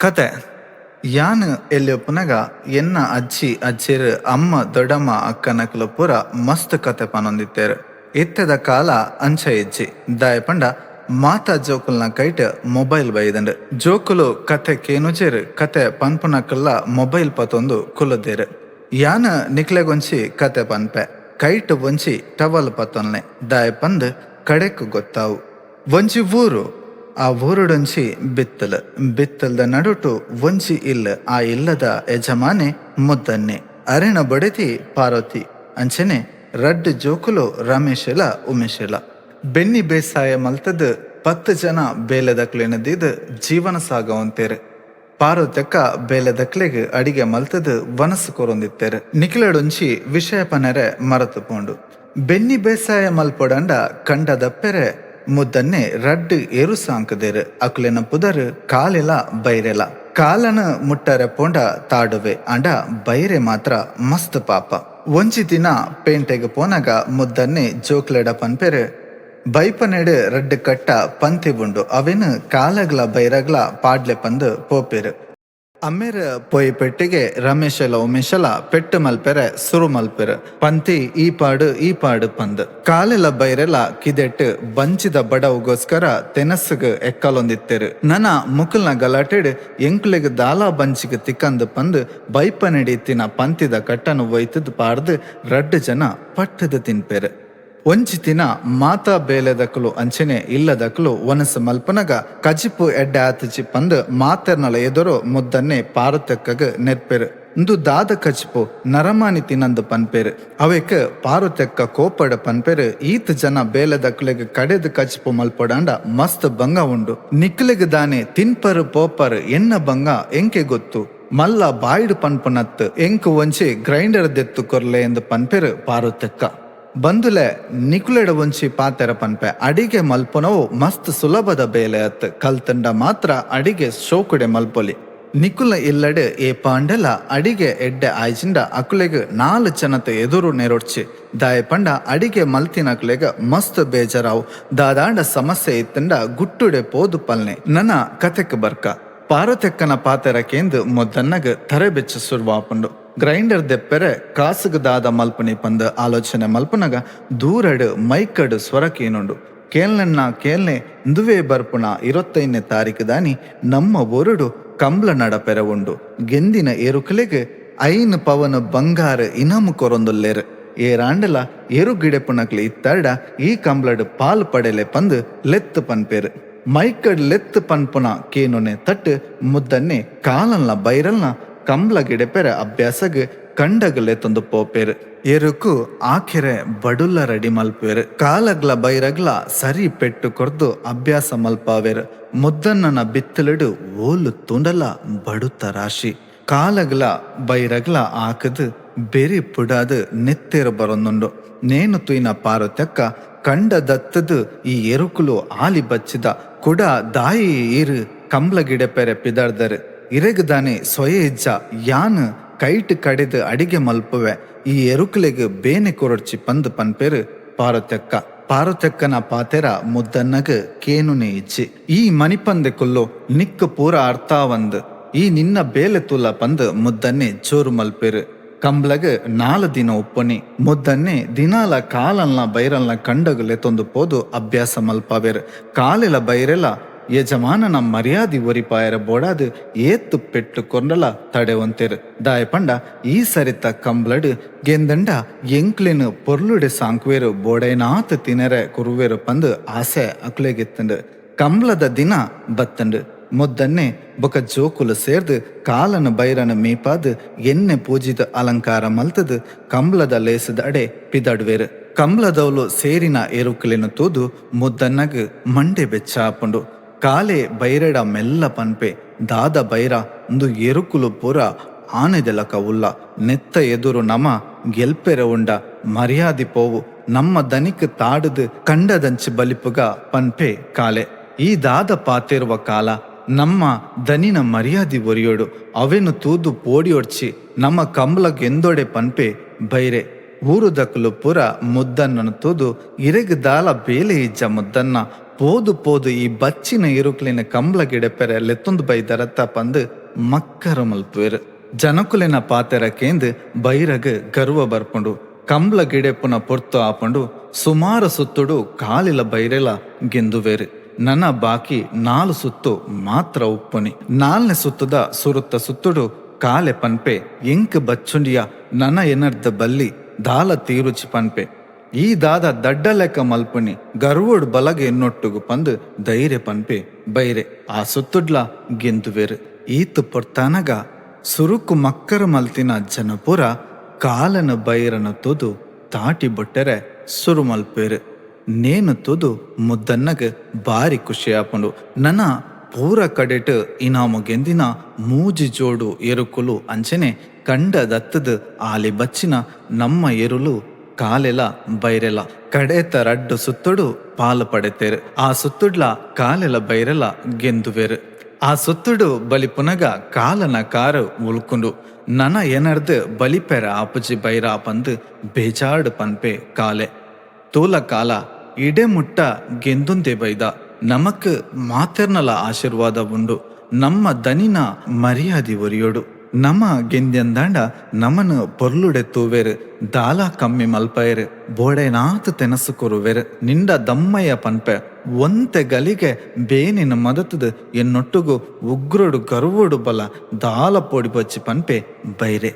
ಕತೆ ಯಾನ್ ಎಲ್ಯೊಪುನಗ ಎನ್ನ ಅಜ್ಜಿ ಅಜ್ಜೆರ್ ಅಮ್ಮ ದೊಡ್ಡಮ್ಮ ಅಕ್ಕನಕುಲು ಪೂರ ಮಸ್ತ್ ಕತೆ ಪನೊಂದಿತ್ತೆರ್. ಇತ್ತೆದ ಕಾಲ ಅಂಚ ಇಜ್ಜಿ. ದಾಯೆ ಪಂಡ ಮಾತ ಜೋಕುಲ್ನ ಕೈಟ್ ಮೊಬೈಲ್ ಬೈದ್ಂಡ್. ಜೋಕುಲು ಕತೆ ಕೇನುಜೆರ್, ಕತೆ ಪನ್ಪುನಕುಲ್ಲ ಮೊಬೈಲ್ ಪತೊಂದು ಕುಲ್ಲುದೆರ್. ಯಾನ್ ನಿಕ್ಲೆಗೊಂಜಿ ಕತೆ ಪನ್ಪೆ, ಕೈಟ್ ಒಂಜಿ ಟವಲ್ ಪತೊನ್ಲೆ, ದಾಯೆ ಪಂದ್ ಕಡೆಕ್ ಗೊತ್ತಾವು. ಒಂಜಿ ಊರು, ಆ ಊರುಡೊಂಜಿ ಬಿತ್ತಲ್, ಬಿತ್ತಲ್ದ ನಡುಟು ಒಂಜಿ ಇಲ್ಲ್. ಆ ಇಲ್ಲದ ಯಜಮಾನೆ ಮುದ್ದನ್ನೆ, ಅರೆನ ಬೊಡೆದಿ ಪಾರ್ವತಿ, ಅಂಚನೆ ರಡ್ಡ್ ಜೋಕುಲು ರಮೇಶೆಲ ಉಮೇಶೆಲ. ಬೆನ್ನಿ ಬೇಸಾಯ ಮಲ್ತದ್ 10 ಜನ ಬೇಲೆದಕ್ಲೆನ್ ದೀದ್ ಜೀವನ ಸಾಗವೊಂತೆರ್. ಪಾರ್ವತಕ್ಕ ಬೇಲೆದಕ್ಲೆಗ್ ಅಡಿಗೆ ಮಲ್ತದ್ ವನಸ್ ಕೊರೊಂದಿತ್ತೆರ್. ನಿಕ್ಲೆಡೊಂಜಿ ವಿಷಯ ಪನೆರೆ ಮರತ್ ಪೋಂಡು. ಬೆನ್ನಿ ಬೇಸಾಯ ಮಲ್ಪೊಡಂಡ ಕಂಡ ದಪ್ಪೆರೆ ಮುದ್ದನ್ನೆ ರಡ್ಡ್ ಎರು ಸಾಂಕುದೆರ್. ಅಕುಲೆನ ಪುದರ್ ಕಾಲೆಲ ಬೈರೆಲ. ಕಾಲನ ಮುಟ್ಟರೆ ಪೋಂಡ ತಾಡುವೆ, ಆಂಡ ಬೈರೆ ಮಾತ್ರ ಮಸ್ತ್ ಪಾಪ. ಒಂಜಿ ದಿನ ಪೇಂಟೆಗ್ ಪೋನಗ ಮುದ್ದನ್ನೆ ಜೋಕ್ಲೆಡ ಪನ್ಪೆರ್, ಬೈಪನೆಡ್ ರಡ್ಡ್ ಕಟ್ಟ ಪಂತಿ ಉಂಡು, ಅವೆನ್ ಕಾಲಗ್ಲ ಬೈರಗ್ಲ ಪಾಡ್ಲೆ ಪಂದ್ ಪೋಪೆರ್. ಅಮ್ಮೆರ್ ಪೋಯಿ ಪೆಟ್ಟಿಗೆ ರಮೇಶಲ ಉಮೇಶಲ ಪೆಟ್ಟು ಮಲ್ಪೆರೆ ಸುರು ಮಲ್ಪೆರ್. ಪಂತಿ ಈ ಪಾಡು ಈ ಪಾಡು ಪಂದ್. ಕಾಲೆಲ ಬೈರೆಲ ಕಿದೆಟ್ ಬಂಜಿದ ಬಡವುಗೋಸ್ಕರ ತೆನಸ್ಗ್ ಎಕ್ಕಲೊಂದಿತ್ತೆರ್. ನನ ಮುಕುಲ್ನ ಗಲಾಟೆಡ್ ಎಂಕುಲೆಗ್ ದಾಲಾ ಬಂಜಿಗ್ ತಿಕ್ಕಂದ್ ಪಂದ್ ಬೈಪನೆಡ್ ಇತ್ತಿನ ಪಂತಿದ ಕಟ್ಟನ್ ಒಯ್ತುದ್ ಪಾಡ್ದ್ ರಡ್ಡ್ ಜನ ಪಟ್ಟುದ್ ತಿನ್ಪೆರ್. ಒಂಜಿ ದಿನ ಮಾತಾ ಬೇಲೆದಕುಲು ಅಂಚನೆ ಇಲ್ಲದಕುಲು ವನಸ್ ಮಲ್ಪುನಗ ಕಜಿಪು ಎಡ್ಡೆ ಆತಿಜಿ ಪಂದ್ ಮಾತೆರ್ನಲ ಎದುರು ಮುದ್ದನ್ನೆ ಪಾರುತೆಕ್ಕಗ್ ನೆರ್ಪೆರ್. ಉಂದು ದಾದ ಕಜಿಪು, ನರಮಾನಿ ತಿನಂದ್ ಪನ್ಪೆರ್. ಅವೆಕ್ ಪಾರುತೆಕ್ಕ ಕೋಪಡ್ ಪನ್ಪೆರ್, ಈತ್ ಜನ ಬೇಲೆದಕುಲೆಗ್ ಕಡೆದ್ ಕಜಿಪು ಮಲ್ಪೊಡಾಂಡ ಮಸ್ತ್ ಬಂಗ ಉಂಡು, ನಿಕ್ಲೆಗ್ ದಾನೆ ತಿನ್ಪರ್ ಪೋಪರ್, ಎನ್ನ ಬಂಗ ಎಂಕೆ ಗೊತ್ತು, ಮಲ್ಲ ಬಾಯಿಡ್ ಪನ್ಪುನತ್, ಎಂಕ್ ಒಂಜಿ ಗ್ರೈಂಡರ್ ದೆತ್ತು ಕೊರ್ಲೆ ಎಂದು ಪನ್ಪೆರ್ ಪಾರುತೆಕ್ಕ. ಬಂಧುಲೆ ನಿಕುಲೆಡ ಒಂಜಿ ಪಾತೆರ ಪನ್ಪೆ, ಅಡಿಗೆ ಮಲ್ಪುನವು ಮಸ್ತ್ ಸುಲಭದ ಬೇಲೆ ಅತ್, ಕಲ್ತಂಡ ಮಾತ್ರ ಅಡಿಗೆ ಶೋಕುಡೆ ಮಲ್ಪೊಲಿ. ನಿಕುಲ ಇಲ್ಲಡೆ ಏ ಪಾಂಡಲ ಅಡಿಗೆ ಎಡ್ಡೆ ಆಯ್ಜಿಂಡ ಅಕುಲೆಗ್ 4 ಜನತ ಎದುರು ನೆರೊಡ್ಚಿ. ದಾಯೆ ಪಂಡ ಅಡಿಗೆ ಮಲ್ತಿನಕುಲೆಗ್ ಮಸ್ತ್ ಬೇಜಾರಾವು. ದಾದಾಂಡ ಸಮಸ್ಯೆ ಇತ್ತಂಡ ಗುಟ್ಟುಡೆ ಪೋದು ಪಲ್ನೆ. ನನ ಕತೆಕ್ ಬರ್ಕ. ಪಾರತೆಕ್ಕನ ಪಾತೆರ ಕೇಂದ್ ಮೊದ್ದನ್ನಗ್ ತರೆ ಬೆಚ್ಚ ಸುರುವಾಪುಂಡು. ಗ್ರೈಂಡರ್ ದೆಪ್ಪೆರೆ ಕಾಸುಗ್ ದಾದ ಮಲ್ಪುನಿ ಪಂದ್ ಆಲೋಚನೆ ಮಲ್ಪುನಗ ದೂರಡ್ ಮೈಕಡ್ ಸ್ವರ ಕೇನುಂಡು. ಕೇಲ್ನಣ್ಣ ಕೇಲ್ನೆ, ಇಂದುವೇ ಬರ್ಪುನ 25ನೇ ತಾರೀಕು ದಾನಿ ನಮ್ಮ ಊರುಡು ಕಂಬ್ಲ ನಡಪೆರೆ ಉಂಡು. ಗೆಂದಿನ ಎರುಕುಲೆಗ್ 5 ಪವನ್ ಬಂಗಾರ ಇನಾಮು ಕೊರೊಂದುಲ್ಲೆರ್. ಏರಾಂಡಲ ಎರು ಗಿಡೆಪುನಕ್ಲು ಇತ್ತಾರ್ಡ ಈ ಕಂಬ್ಲಡ್ ಪಾಲ್ ಪಡೆಲೆ ಪಂದ್ ಲೆತ್ತು ಪನ್ಪೆರ್. ಮೈಕಡ್ ಲೆತ್ತು ಪನ್ಪುನ ಕೇನುನೆ ತಟ್ಟು ಮುದ್ದನ್ನೆ ಕಾಲನ್ಲ ಬೈರಲ್ನ ಕಂಬ್ಲ ಗಿಡೆಪೆರೆ ಅಭ್ಯಾಸಗ್ ಕಂಡಗ್ ಲೆತ್ತೊಂದು ಪೋಪೆರ್. ಎರುಕು ಆಕೆರೆ ಬಡುಲ್ಲ ರೆಡಿ ಮಲ್ಪುವೆರ್. ಕಾಲಗ್ಲ ಬೈರಗ್ಲ ಸರಿ ಪೆಟ್ಟು ಕೊರ್ದು ಅಭ್ಯಾಸ ಮಲ್ಪಾವೆರ್. ಮುದ್ದನ್ನನ ಬಿತ್ತಲುಡು ಓಲು ತೂಂಡಲ ಬಡುತ್ತ ರಾಶಿ. ಕಾಲಗ್ಲ ಬೈರಗ್ಲ ಆಕದ್ ಬೆರಿ ಪುಡಾದ್ ನೆತ್ತೆರ್ ಬರೊಂದುಂಡು. ನೇನು ತುಯ್ನ ಪಾರುತೆಕ್ಕ ಕಂಡ ದತ್ತದು ಈ ಎರುಕುಲು ಆಲಿ ಬಚ್ಚಿದ ಕುಡ ದಾಯಿ ಈರು ಕಂಬ್ಲ ಗಿಡೆಪೆರೆ ಪಿದಾರ್ದರು. ಇರೆಗ್ ದಾನೆ ಸೊಯೆ ಇಜ್ಜ, ಯಾನ್ ಕೈಟ್ ಕಡೆದು ಅಡಿಗೆ ಮಲ್ಪುವೆ, ಈ ಎರುಕುಲೆಗ್ ಬೇನೆ ಕೊರೊಡ್ಚಿ ಪಂದ್ ಪನ್ಪೆರ್ ಪಾರುತೆಕ್ಕ. ಪಾರುತೆಕ್ಕನ ಪಾತೆರ ಮುದ್ದನ್ನಗ್ ಕೇನುನೆ ಇಜ್ಜಿ. ಈ ಮನಿಪಂದೆ ಕುಲ್ಲು, ನಿಕ್ಕ್ ಪೂರ ಅರ್ಥಾವಂದ್, ಈ ನಿನ್ನ ಬೇಲೆ ತೂಲ ಪಂದ್ ಮುದ್ದನ್ನೆ ಜೋರು ಮಲ್ಪೆರ್. ಕಂಬ್ಲಗ್ 4 ದಿನ ಉಪ್ಪುನಿ. ಮುದ್ದನ್ನೆ ದಿನಾಲ ಕಾಲನ್ಲ ಬೈರಲ್ನ ಕಂಡಗ್ ಲೆತ್ತೊಂದು ಪೋದು ಅಭ್ಯಾಸ ಮಲ್ಪಾವೆರ್. ಕಾಲೆಲ ಬೈರೆಲ ಯಜಮಾನನ ಮರ್ಯಾದಿ ಒರಿಪಾಯರ ಬೋಡಾದ್ ಏತ್ ಪೆಟ್ಟು ಕೊರ್ಂಡಲ ತಡೆವಂತೆರ್. ದಾಯೆ ಪಂಡ ಈ ಸರಿತ ಕಂಬ್ಲಡ್ ಗೆಂದಂಡ ಎಂಕ್ಲೆನ್ ಪೊರ್ಲುಡೆ ಸಾಂಕುವೆರ್, ಬೋಡೈನಾತ್ ತಿನರೆ ಕುರುವೆರು ಪಂದ್ ಆಸೆ ಅಕ್ಲೆಗಿತ್ತಂಡ್. ಕಂಬ್ಲದ ದಿನ ಬತ್ತಂಡ್. ಮುದ್ದನ್ನೆ ಬೊಕ ಜೋಕುಲು ಸೇರ್ದ್ ಕಾಲನ ಬೈರನ ಮೀಪಾದ್ ಎಣ್ಣೆ ಪೂಜಿದ ಅಲಂಕಾರ ಮಲ್ತದ್ ಕಂಬ್ಲದ ಲೇಸದ ಅಡೆ ಪಿದಡ್ವೆರ್. ಕಂಬ್ಲದವ್ಲು ಸೇರಿನ ಎರುಕುಲೆನ್ ತೂದು ಮುದ್ದನ್ನಗ್ ಮಂಡೆ ಬೆಚ್ಚ ಆಪುಂಡು. ಕಾಲೆ ಬೈರೆಡ ಮೆಲ್ಲ ಪನ್ಪೆ, ದಾದ ಬೈರ ಉಂದು ಎರುಕುಲು ಪೂರ ಆನೆದೆಲಕ ಉಲ್ಲ, ನೆತ್ತ ಎದುರು ನಮ ಗೆಲ್ಪೆರೆ ಉಂಡ, ಮರ್ಯಾದಿ ಪೋವು, ನಮ್ಮ ದನಿಕ್ ತಾಡುದು ಕಂಡದಂಚಿ ಬಲಿಪುಗ ಪನ್ಪೆ ಕಾಲೆ. ಈ ದಾದ ಪಾತೆರುವ ಕಾಲ, ನಮ್ಮ ದನಿನ ಮರ್ಯಾದಿ ಒರಿಯೋಡು, ಅವೆನು ತೂದು ಪೋಡಿಯೊಡ್ಚಿ, ನಮ್ಮ ಕಂಬ್ಲಗ್ ಎಂದೊಡೆ ಪನ್ಪೆ ಬೈರೆ. ಊರುದಕುಲು ಪೂರ ಮುದ್ದನ್ನನು ತೂದು ಇರೆಗ್ ದಾಲ ಬೇಲೆ ಇಜ್ಜ ಮುದ್ದನ್ನ, ಪೋದು ಪೋದು ಈ ಬಚ್ಚಿನ ಎರುಕ್ಲೆನ ಕಂಬ್ಲ ಗಿಡಪೆರೆ ಲೆತ್ತೊಂದು ಬೈದರತ್ತ ಪಂದ್ ಮಕ್ಕರ ಮಲ್ಪುವೆರ್. ಜನಕುಲೆನ ಪಾತೆರ ಕೇಂದ್ ಬೈರಗ್ ಗರ್ವ ಬರ್ಪುಂಡು. ಕಂಬ್ಲ ಗಿಡೆಪುನ ಪೊರ್ತು ಆಪುಂಡು. ಸುಮಾರು ಸುತ್ತುಡು ಕಾಲಿಲ ಬೈರೆಲ ಗೆಂದುವೆರ್. ನನ ಬಾಕಿ 4 ಸುತ್ತು ಮಾತ್ರ ಉಪ್ಪುನಿ. 4ನೇ ಸುತ್ತುದ ಸುರುತ್ತ ಸುತ್ತುಡು ಕಾಲೆ ಪನ್ಪೆ ಎಂಕ್ ಬಚ್ಚುಂಡಿಯ ನನ ಎನರ್ದ ಬಲ್ಲಿ ದಾಲ ತೀರುಚಿ ಪನ್ಪೆ. ಈ ದಾದ ದಡ್ಡಲೆಕ್ಕ ಮಲ್ಪುನಿ ಗರ್ವೋಡ್ ಬಲಗ ಎನ್ನೊಟ್ಟುಗು ಪಂದ್ ಧೈರ್ಯ ಪನ್ಪೆ ಬೈರೆ. ಆ ಸುತ್ತುಡ್ಲ ಗೆಂದುವೆರ್. ಈತ್ ಪೊರ್ತಾನಗ ಸುರುಕು ಮಕ್ಕರ ಮಲ್ತಿನ ಜನಪುರ ಕಾಲನ ಬೈರನ ತುದು ತಾಟಿ ಬೊಟ್ಟೆರೆ ಸುರು ಮಲ್ಪೇರು. ನೇನು ತುದು ಮುದ್ದನ್ನಗ ಬಾರಿ ಖುಷಿಯಾಪುಂಡು. ನನ ಪೂರ ಕಡೆಟ್ ಇನಾಮು ಗೆಂದಿನ 3 ಜೋಡು ಎರುಕುಲು ಅಂಚನೆ ಕಂಡ ದತ್ತದು ಆಲಿ ಬಚ್ಚಿನ ನಮ್ಮ ಎರುಲು ಕಾಲೆಲ ಬೈರೆಲ ಕಡೆತ 2 ಸುತ್ತುಡು ಪಾಲು ಪಡೆತೇರು. ಆ ಸುತ್ತುಡ್ಲ ಕಾಲೆಲ ಬೈರೆಲ ಗೆಂದುವೆರು. ಆ ಸುತ್ತುಡು ಬಲಿಪುನಗ ಕಾಲನ ಕಾರು ಉಳ್ಕೊಂಡು ನನ ಏನರ್ದು ಬಲಿಪೆರ ಆಪುಜಿ ಬೈರ ಪಂದು ಬೇಜಾಡು ಪನ್ಪೆ ಕಾಲೆ. ತೂಲ ಕಾಲ ಇಡೆ ಮುಟ್ಟ ಗೆಂದುಂದೆ ಬೈದ. ನಮಕ್ ಮಾತೆರ್ನಲ ಆಶೀರ್ವಾದ ಉಂಡು. ನಮ್ಮ ದನಿನ ಮರ್ಯಾದಿ ಒರಿಯೋಡು. ನಮ ಗೆಂದ್ಯಂದಾಂಡ ನಮನ ಪೊರ್ಲುಡೆ ತೂವೆರು, ದಾಲ ಕಮ್ಮಿ ಮಲ್ಪಯರು, ಬೋಡೆನಾತ್ ತೆನಸು ಕೊರುವೆರು. ನಿಂಡ ದಮ್ಮಯ್ಯ ಪನ್ಪೆ ಒಂತೆ ಗಲಿಗೆ ಬೇನಿನ ಮದತದ ಎನ್ನೊಟ್ಟುಗು ಉಗ್ರಡು ಗರ್ವಡು ಬಲ ದಾಲ ಪೊಡಿ ಬಚ್ಚಿ ಪನ್ಪೆ ಬೈರೆ.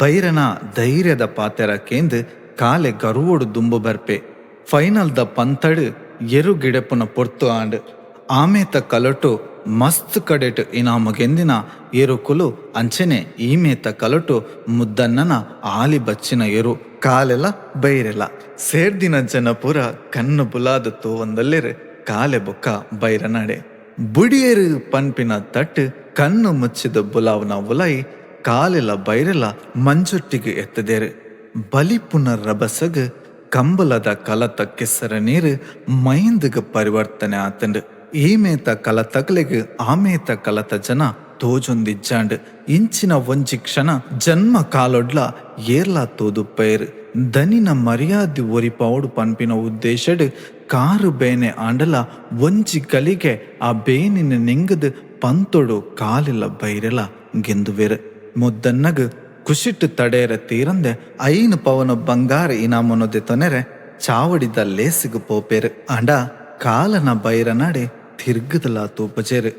ಬೈರನ ಧೈರ್ಯದ ಪಾತೆರ ಕೇಂದ್ ಕಾಲೆ ಗರ್ವೋಡು ದುಂಬು ಬರ್ಪೆ. ಫೈನಲ್ the ಪಂತಡು ಎರು ಗಿಡಪುನ ಪೊರ್ತು ಆಂಡ್. ಆಮೇತ ಕಲಟು ಮಸ್ತ್ ಕಡೆಟ್ ಇನಾಮು ಗೆಂದಿನ ಎರುಕುಲು ಅಂಚನೆ ಈಮೇತ ಕಲಟು ಮುದ್ದನ್ನನ ಆಲಿ ಬಚ್ಚಿನ ಎರು ಕಾಲೆಲ ಬೈರೆಲ. ಸೇರ್ದಿನ ಜನಪುರ ಕಣ್ಣು ಬುಲಾದ ತೋವಂದಲ್ಲಿರು ಕಾಲೆ ಬೊಕ್ಕ ಬೈರನಡೆ. ಬುಡಿಯರು ಪನ್ಪಿನ ತಟ್ಟು ಕಣ್ಣು ಮುಚ್ಚಿದ ಬುಲಾವನ ಉಲೈ ಕಾಲೆಲ ಬೈರೆಲ ಮಂಜೊಟ್ಟಿಗೆ ಎತ್ತದೇರು. ಬಲಿಪುನ ರಬಸಗ್ ಕಂಬಲದ ಕಲತ ಕೆಸರ ನೀರು ಮೈಂದಗ ಪರಿವರ್ತನೆ ಆತಂಡು. ಈಮೇತ ಕಲತಗಲೆಗ್ ಆಮೇತ ಕಲತ ಜನ ತೋಜೊಂದಿಜ್ಜಾಂಡ್. ಇಂಚಿನ ಒಂಜಿ ಕ್ಷಣ ಜನ್ಮ ಕಾಲೊಡ್ಲ ಏರ್ಲಾ ತೋದುಪ್ಪೇರು. ದನಿನ ಮರ್ಯಾದೆ ಒರಿಪಾವುಡು ಪನ್ಪಿನ ಉದ್ದೇಶಡ್ ಕಾರು ಬೇನೆ ಆಂಡಲ ಒಂಜಿ ಕಲಿಗೆ ಆ ಬೇನಿನ ನಿಂಗದ್ ಪಂತೊಡು ಕಾಲಿಲ ಬೈರೆಲ ಗೆಂದುವೆರು. ಮುದ್ದನ್ನಗ್ ಖುಷಿಟ್ಟು ತಡೆಯರ ತೀರಂದೆ 5 ಪವನ ಬಂಗಾರ ಇನಾಮುನೊದೆ ತೊನೆರೆ ಚಾವಡಿದ ಲೇಸಿಗು ಪೋಪೇರು. ಆಂಡ ಕಾಲನ ಬೈರನಾಡೆ ತಿರ್ಗದಲ ತೂಪಚೇರು.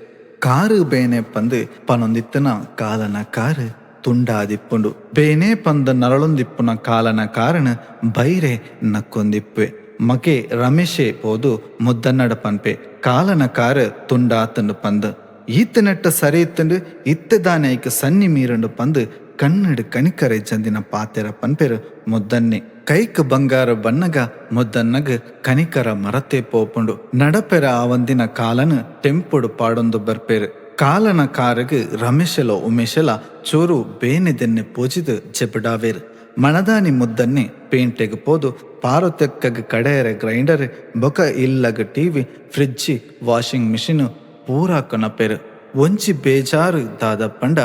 ಕಾರು ಬೇನೆ ಪಂದು ಪನೊಂದಿತ್ತನ ಕಾಲನ ಕಾರು ತುಂಡಾದಿಪ್ಪುಂಡು. ಬೇನೆ ಪಂದ ನರಳೊಂದಿಪ್ಪುನ ಕಾಲನ ಕಾರಣ ಬೈರೆ ನಕ್ಕೊಂದಿಪ್ಪೆ. ಮಗೆ ರಮೇಶೆ ಪೋದು ಮುದ್ದನ್ನಡ ಪನ್ಪೆ ಕಾಲನ ಕಾರು ತುಂಡಾತಂಡು ಪಂದು. ಈತನೆಟ್ಟ ಸರಿ ಇತ್ತಂಡು ಇತ್ತದಾನೈಕ ಸನ್ನಿ ಮೀರಂಡು ಪಂದು ಕನ್ನಡ ಕಣಿಕರೆ ಚಂದಿನ ಪಾತೆರ ಪನ್ಪೆರು ಮುದ್ದನ್ನೆ. ಕೈಕ್ ಬಂಗಾರ ಬನ್ನಗ ಮುದ್ದನ್ನಗ ಕನಿಕರ ಮರತೆ ಪೋಪುಂಡು. ನಡಪೆರ ಆವಂದಿನ ಕಾಲನ ಟೆಂಪುಡು ಪಾಡೊಂದು ಬರ್ಪೇರು. ಕಾಲನ ಕಾರಗ್ ರಮೇಶಲ ಉಮೇಶಲ ಚೂರು ಬೇನೆದೆನ್ನೆ ಪೂಜಿದು ಜೆಬಡಾವೇರು. ಮಣದಾನಿ ಮುದ್ದನ್ನೆ ಪೇಂಟೆಗ್ ಪೋದು ಪಾರುತೆಕ್ಕಗ್ ಕಡೆಯರ ಗ್ರೈಂಡರ್ ಬೊಕ ಇಲ್ಲಗ TV fridge washing machine ಪೂರಾ ಕನಪೇರು. ಒಂಚಿ ಬೇಜಾರು ದಾದ ಪಂಡ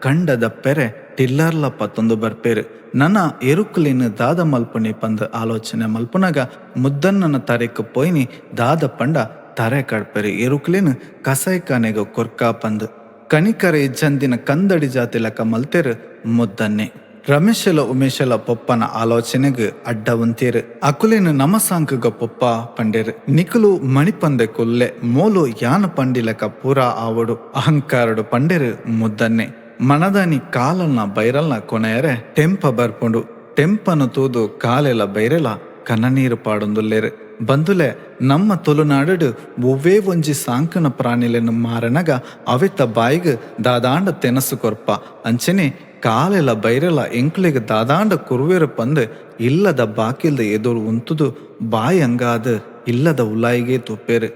ಕಂಡದ ಪೆರೆ ಟಿಲ್ಲರ್ಲ ಪತ್ತೊಂದು ಬರ್ಪೇರು. ನನ್ನ ಎರುಕುಲಿನ ದಾದ ಮಲ್ಪುನಿ ಪಂದ ಆಲೋಚನೆ ಮಲ್ಪುನಗ ಮುದ್ದನ್ನನ ತರೆಕ್ ಪೋಯ್ನಿ ದಾದ ಪಂಡ ತರೆ ಕಡ್ಪೆರು. ಎರುಕುಲಿನ ಕಸಾಯ್ಕಾನೆಗ ಕೊರ್ಕಾ ಪಂದ್ ಕಣಿಕರೆ ಇಜ್ಜಂದಿನ ಕಂದಡಿ ಜಾತಿ ಲೆಕ್ಕ ಮಲ್ತೆರು ಮುದ್ದನ್ನೆ. ರಮೇಶಲ ಉಮೇಶಲ ಪೊಪ್ಪನ ಆಲೋಚನೆಗ್ ಅಡ್ಡ ಉಂತೇರು. ಅಕುಲೇನು ನಮಸಾಂಕಗ ಪೊಪ್ಪ ಪಂಡೇರು. ನಿಕುಲು ಮಣಿಪಂದೆ ಕೊಲ್ಲೆ ಮೋಲು ಯಾನ ಪಂಡಿಲಕ ಪೂರಾ ಆವಡು ಅಹಂಕಾರಡು ಪಂಡೇರು ಮುದ್ದನ್ನೆ. ಮನದಾನಿ ಕಾಲನ್ನ ಬೈರಲ್ನ ಕೊನೆಯರೆ ಟೆಂಪ ಬರ್ಪುಂಡು. ಟೆಂಪನು ತೂದು ಕಾಲೆಲ ಬೈರೆಲ ಕಣ್ಣನೀರು ಪಾಡೊಂದುಲ್ಲೇರು. ಬಂದುಲೆ ನಮ್ಮ ತುಳುನಾಡು ಒವ್ವೇ ಒಂಜಿ ಸಾಂಕನ ಪ್ರಾಣಿಲೆನು ಮಾರನಗ ಅವೆತ ಬಾಯಿಗ್ ದಾದಾಂಡ ತೆನಸು ಕೊರ್ಪ. ಅಂಚನೆ ಕಾಲೆಲ ಬೈರೆಲ ಎಂಕ್ಲೆಗ್ ದಾದಾಂಡ ಕುರುವೆರು ಪಂದ್ ಇಲ್ಲದ ಬಾಕಿಲ್ದ ಎದುರು ಉಂತುದು ಬಾಯಿ ಅಂಗಾದ ಇಲ್ಲದ ಉಲಾಯಿಗೆ ತೂಪೇರು.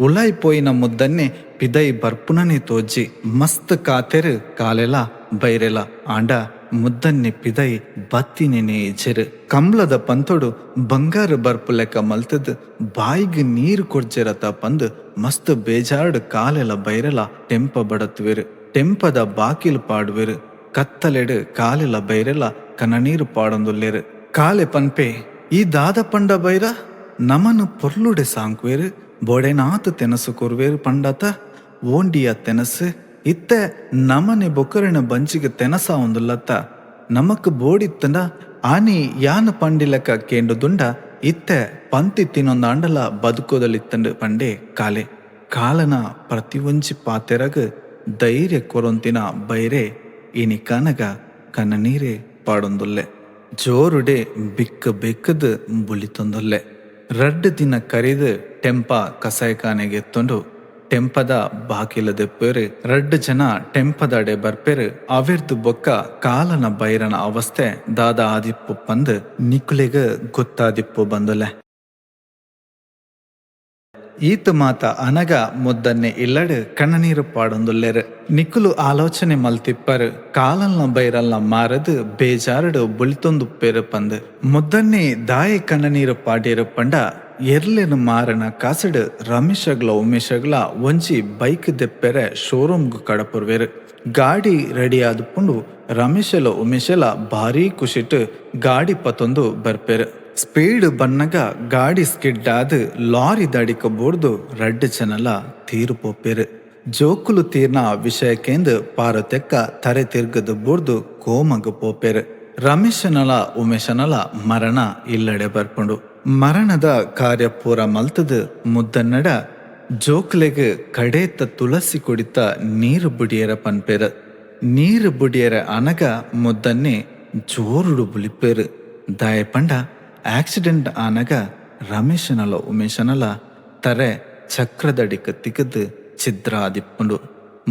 ಉಲಾಯಿ ಪೋಯಿನ ಮುದ್ದನ್ನೆ ಪಿದೈ ಬರ್ಪುನನೆ ತೋಜಿ ಮಸ್ತ್ ಕಾತೆರು ಕಾಲೆಲ ಬೈರೆಲ. ಆಂಡ ಮುದ್ದನ್ನೆ ಪಿದೈ ಬತ್ತಿನೇನೆ ಇಜ್ಜೆರು. ಕಂಬ್ಲದ ಪಂತೊಡು ಬಂಗಾರ ಬರ್ಪು ಲೆಕ್ಕ ಮಲ್ತದ್ ಬಾಯಿಗ್ ನೀರು ಕೊರ್ಜೆರತ ಪಂದ್ ಮಸ್ತ್ ಬೇಜಾರ್ಡ್ ಕಾಲೆಲ ಬೈರೆಲ ಟೆಂಪ ಬಡತ್ವೆರು. ಟೆಂಪದ ಬಾಕಿಲ್ ಪಾಡುವೆರು. ಕತ್ತಲೆಡು ಕಾಲೆಲ ಬೈರೆಲ ಕನನೀರು ಪಾಡೊಂದುಲ್ಲೇರು. ಕಾಲೆ ಪನ್ಪೆ ಈ ದಾದ ಪಂಡ ಬೈರ ನಮನು ಪೊರ್ಲುಡೆ ಸಾಂಕ್ವೇರು. ಬೋಡೆನಾತ್ ತೆನಸು ಕೊರ್ವೇರು ಪಂಡತ ಓಂಡಿಯ ತೆನಸು ಇತ್ತೆ ನಮನೆ ಬೊಕರಿನ ಬಂಜಿಗೆ ತೆನಸ ಒಂದುಲ್ಲತ್ತ ನಮಕ್ ಬೋಡಿತ್ತಂಡ ಆನಿ ಯಾನ್ ಪಂಡಿಲಕ ಕೇಂಡುದುಂಡ ಇತ್ತೆ ಪಂತಿ ತಿನ್ನೊಂದಾಂಡಲ ಬದುಕೋದಲಿತ್ತಂಡು ಪಂಡೆ ಕಾಲೆ. ಕಾಲನ ಪ್ರತಿಯೊಂಜಿ ಪಾತೆರಗ್ ಧೈರ್ಯ ಕೊರೊಂತಿನ ಬೈರೆ ಇನಿ ಕನಗ ಕಣ್ಣನೀರೆ ಪಾಡೊಂದುಲ್ಲೆ. ಜೋರುಡೆ ಬಿಕ್ಕ ಬೆಕ್ಕದು ಬುಲಿತೊಂದುಲ್ಲೆ. ರಡ್ಡು ದಿನ ಕರಿದು ಟೆಂಪ ಕಸಾಯಖಾನೆಗೆ ಎತ್ತೊಂಡು ಟೆಂಪದ ಬಾಕಿಲ ದೆಪ್ಪೇರು. ರಡ್ಡು ಜನ ಟೆಂಪದಡೆ ಬರ್ಪೇರು. ಅವಿರ್ದು ಬೊಕ್ಕ ಕಾಲನ ಬೈರನ ಅವಸ್ಥೆ ದಾದ ಆದಿಪ್ಪು ಪಂದು ನಿಕುಲೆಗ ಗೊತ್ತಾದಿಪ್ಪು ಬಂದುಲೆ. ಈತ ಮಾತ ಅನಗ ಮುದ್ದನ್ನೆ ಇಲ್ಲಡು ಕಣ್ಣನೀರು ಪಾಡೊಂದುಲ್ಲೆರು. ನಿಕುಲು ಆಲೋಚನೆ ಮಲ್ತಿಪ್ಪರು ಕಾಲಲ್ನ ಬೈರಲ್ನ ಮಾರದು ಬೇಜಾರಡು ಬುಳಿತೊಂದುಪ್ಪೇರು ಪಂದು. ಮುದ್ದನ್ನೆ ದಾಯಿ ಕಣ್ಣನೀರು ಪಾಡೇರು ಪಂಡ ಎರ್ಲೆನು ಮಾರನ ಕಾಸಡು ರಮೇಶಗ್ಲ ಉಮೇಶಗ್ಲ ಒಂಜಿ ಬೈಕ್ ದೆಪ್ಪೆರೆ ಶೋರೂಮ್ಗ್ ಕಡಪುರ್ವೇರು. ಗಾಡಿ ರೆಡಿ ಆದುಪುಂಡು. ರಮೇಶಲ ಉಮೇಶಲ ಭಾರೀ ಖುಷಿಟ್ ಗಾಡಿ ಪತ್ತೊಂದು ಬರ್ಪೇರು. ಸ್ಪೀಡ್ ಬನ್ನಗ ಗಾಡಿ ಸ್ಕಿಡ್ ಆದ್ ಲಾರಿ ದಡಿಕ ಬೋರ್ದು ರಡ್ಡು ಜನಲ ತೀರು ಪೋಪೇರು. ಜೋಕುಲು ತೀರ್ನ ವಿಷಯಕ್ಕೆಂದು ಪಾರತೆಕ್ಕ ತರೆ ತಿರ್ಗದು ಬೋರ್ದು ಕೋಮಗ ಪೋಪೇರು. ರಮೇಶನಲ ಉಮೇಶನಲ ಮರಣ ಇಲ್ಲಡೆ ಬರ್ಪುಂಡು. ಮರಣದ ಕಾರ್ಯ ಪೂರ ಮಲ್ತದು ಮುದ್ದನ್ನಡ ಜೋಕ್ಲೆಗ್ ಕಡೇತ ತುಳಸಿ ಕುಡಿತ ನೀರು ಬುಡಿಯರ ಪನ್ಪೇರು. ನೀರು ಬುಡಿಯರ ಅನಗ ಮುದ್ದನ್ನೆ ಜೋರುಡು ಬುಲಿಪೇರು. ದಾಯ ಪಂಡ ಆಕ್ಸಿಡೆಂಟ್ ಆನಗ ರಮೇಶನಲ ಉಮೇಶನಲ ತರೆ ಚಕ್ರದಡಿಕ ತಿಗದು ಛಿದ್ರಾದಿಪ್ಪುಂಡು.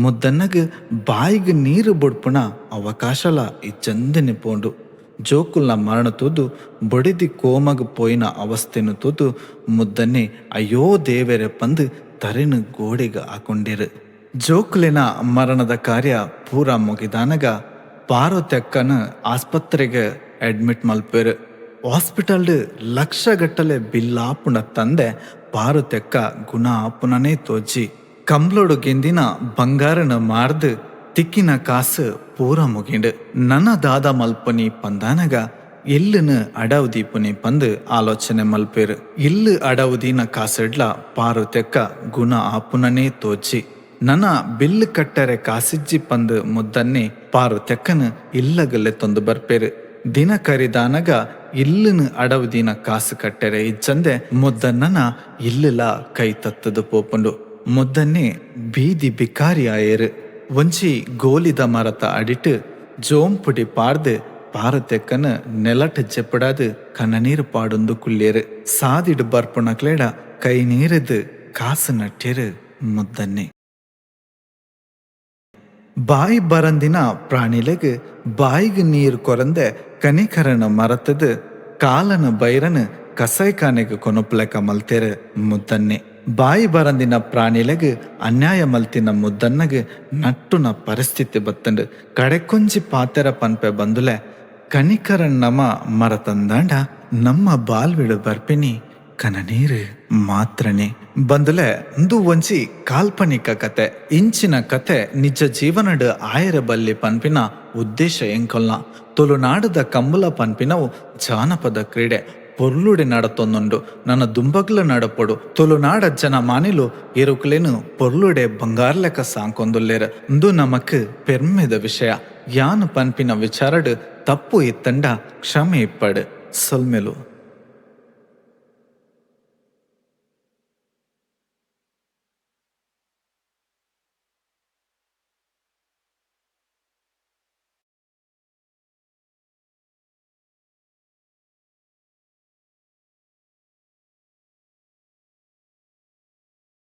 ಮುದ್ದನ್ನಗ್ ಬಾಯಿಗ್ ನೀರು ಬೊಡ್ಪುಣ ಅವಕಾಶಲ ಇಜ್ಜಂದನೆ ಪೋಂಡು. ಜೋಕುಲ್ನ ಮರಣ ತೂದು ಬೊಡೆದಿ ಕೋಮಗ್ ಪೋಯಿನ ಅವಸ್ಥೆನು ತೂದು ಮುದ್ದನ್ನೆ ಅಯ್ಯೋ ದೇವೆರೆ ಪಂದು ತರೆನು ಗೋಡೆಗ್ ಹಾಕೊಂಡೇರು. ಜೋಕುಲಿನ ಮರಣದ ಕಾರ್ಯ ಪೂರ ಮುಗಿದಾನಗ ಪಾರ್ವತ್ಯಕ್ಕನ ಆಸ್ಪತ್ರೆಗೆ ಅಡ್ಮಿಟ್ ಮಲ್ಪೇರು. ಹಾಸ್ಪಿಟಲ್ ಲಕ್ಷ ಗಟ್ಟಲೆ ಬಿಲ್ಲಾಪುಣ ತಂದೆ ಪಾರ್ವತ್ಯಕ್ಕ ಗುಣ ಆಪುನನೇ ತೋಜಿ. ಕಂಬ್ಲೋಡು ಗೆಂದಿನ ಬಂಗಾರನ ಮಾರ್ದು ತಿಕ್ಕಿನ ಕಾಸು ಪೂರ ಮುಗಿಂಡು. ನನ್ನ ದಾದ ಮಲ್ಪನಿ ಪಂದಾನಗ ಎಲ್ಲುನು ಅಡವು ದೀಪುನಿ ಪಂದು ಆಲೋಚನೆ ಮಲ್ಪೇರು. ಇಲ್ಲು ಅಡವು ದೀನ ಕಾಸೆಡ್ಲ ಪಾರ್ವತ್ಯಕ್ಕ ಗುಣ ಆಪುನನೇ ತೋಚಿ. ನನ್ನ ಬಿಲ್ಲು ಕಟ್ಟರೆ ಕಾಸಿಜ್ಜಿ ಪಂದು ಮುದ್ದನ್ನೇ ಪಾರ್ವತ್ಯಕ್ಕನು ಇಲ್ಲಗಲ್ಲೆ ತೊಂದು ಬರ್ಪೇರು. ದಿನ ಕರಿದಾನಗ ಇಲ್ಲುನು ಅಡವು ದೀನ ಕಾಸು ಕಟ್ಟರೆ ಇಜ್ಜಂದೆ ಮುದ್ದನ್ನನ ಇಲ್ಲುಲ ಕೈ ತತ್ತದು ಪೋಪುಂಡು. ಮುದ್ದನ್ನೇ ಬೀದಿ ಬಿಕಾರಿ ಆಯೇರು. ಒಂಜಿ ಗೋಲಿದ ಮರತ ಅಡಿಟ್ಟು ಜೋಂಪುಡಿ ಪಾರ್ದು ಪಾರತೆಕ್ಕನ ನೆಲಟ್ ಜೆಪ್ಪಡಾದು ಕಣ್ಣನೀರು ಪಾಡೊಂದು ಕುಲ್ಲೇರು. ಸಾದಿಡು ಬರ್ಪುಣಕ್ಲೇಡ ಕೈ ನೀರದು ಕಾಸು ನಟ್ಟೇರು ಮುದ್ದನ್ನೆ. ಬಾಯಿ ಬರಂದಿನ ಪ್ರಾಣಿಲೆಗ್ ಬಾಯಿಗೆ ನೀರು ಕೊರಂದೆ ಕನಿಕರನ ಮರತದು ಕಾಲನ ಬೈರನ ಕಸಾಯ್ಖಾನೆಗೆ ಕೊನೊಪ್ಲೆಕ ಮಲ್ತೇರು ಮುದ್ದನ್ನೆ. ಬಾಯಿ ಬರಂದಿನ ಪ್ರಾಣಿಲೆಗ್ ಅನ್ಯಾಯ ಮಲ್ತಿನ ಮುದ್ದನ್ನಗ್ ನಟ್ಟುನ ಪರಿಸ್ಥಿತಿ ಬತ್ತಂಡು. ಕಡೆಕೊಂಜಿ ಪಾತೆರ ಪನ್ಪೆ ಬಂದುಲೆ ಕನಿಕರನ್ ನಮ ಮರತಂದಾಂಡ ನಮ್ಮ ಬಾಲ್ವಿಡು ಬರ್ಪಿನಿ ಕನನೀರು ಮಾತ್ರನೇ. ಬಂದುಲೆ ಇಂದು ಒಂಜಿ ಕಾಲ್ಪನಿಕ ಕತೆ. ಇಂಚಿನ ಕತೆ ನಿಜ ಜೀವನಡ್ ಆಯರ ಬಲ್ಲಿ ಪನ್ಪಿನ ಉದ್ದೇಶ ಎಂಕೊಲ್ನ. ತುಳುನಾಡದ ಕಂಬುಲ ಪನ್ಪಿನವು ಜಾನಪದ ಕ್ರೀಡೆ ಪೊರ್ಲುಡೆ ನಡತೊಂದುಂಡು. ನನ್ನ ದುಂಬಗ್ಲ ನಡಪೊಡು. ತುಳುನಾಡ ಜನ ಮಾನಿಲು ಎರುಕುಲೇನು ಪೊರ್ಲುಡೆ ಬಂಗಾರ್ಲೆಕ ಸಾಂಕೊಂದುಲ್ಲೇರು. ಇಂದು ನಮಕ್ ಪೆರ್ಮೆದ ವಿಷಯ. ಯಾನ್ ಪನ್ಪಿನ ವಿಚಾರಡ್ ತಪ್ಪು ಇತ್ತಂಡ ಕ್ಷಮೆ ಇಪ್ಪಡು. ಸೊಲ್ಮೆಲು.